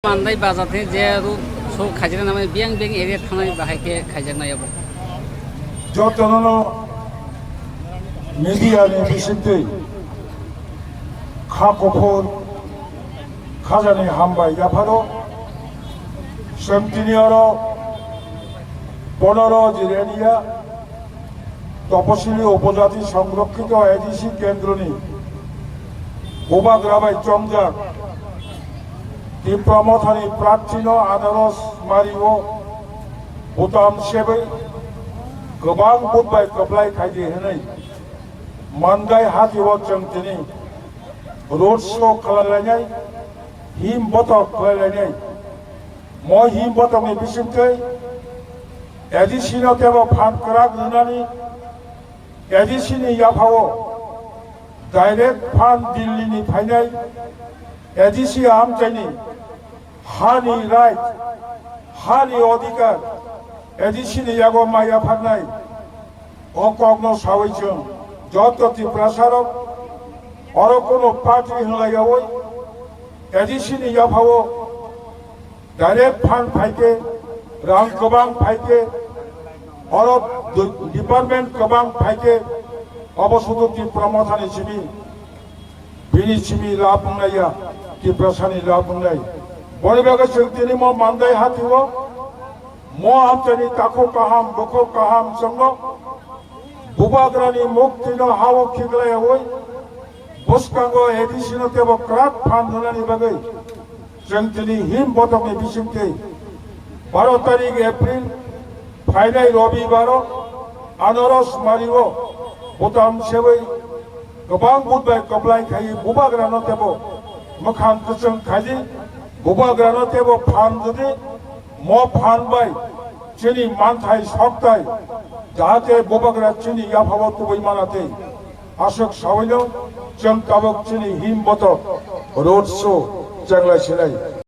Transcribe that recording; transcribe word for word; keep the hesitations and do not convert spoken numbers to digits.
Mandai bazar the je road show khaijak nai, biyang biyang area thanai bahai khe khaijak nai abo. Jotono media ni bisingtwi kha kuphur khajani hambai yapharo. Chwng tini oro ponoro Jirania Toposili Upojati Songrokkito A D C kendroni bubagra bai chongjak Tipra Mothani prarthino anaros mario butam sebwi kwbang vote bai kwplai khaidi hwnwi Mandai hatio chwng tini road show khlai lainai, him botok khlai lainai. Mo him botokni bisingtwi A D C no tebo phan kwrak rwnani, A D C ni yaphao direct phan Delhi ni phainai, A D C amchaini hani right, hani odhikar A D C ni yago ma yapharnai. O kokno sawi chwng joto Tiprasarok oro kono party hwnlaiyawi A D C ni yaphao direct fund phaikhe, rang kwbang phaikhe, oro de-, department kwbang phaikhe, obo sudu Tipra Mothani simi, bini simi lab wngnaiya, Tiprasani lab wngnai. Boni bagwi chwng tini mo Mandai hatio, mo amchaini takhuk kaham, bukhuk kaham chwngno, bubagrani muktino hao khiklaiyawi, bwskango A D C no tebo kwrak phan rwnani bagwi chwng tini him botokni bisingtwi baro tarik April phainai Robibaro Anaros Mario butam sewi kwbang vote bai kwplai khaiwi bubagrano tebo mwkhang kwchwng khaidi, bubagrano tebo phan rwdi, mo phan bai chini manthai sokthai jahate bubagra chini yaphao tubui manatwi. Aswk sawino chwng tabuk chini him botok road show chenglai sinai.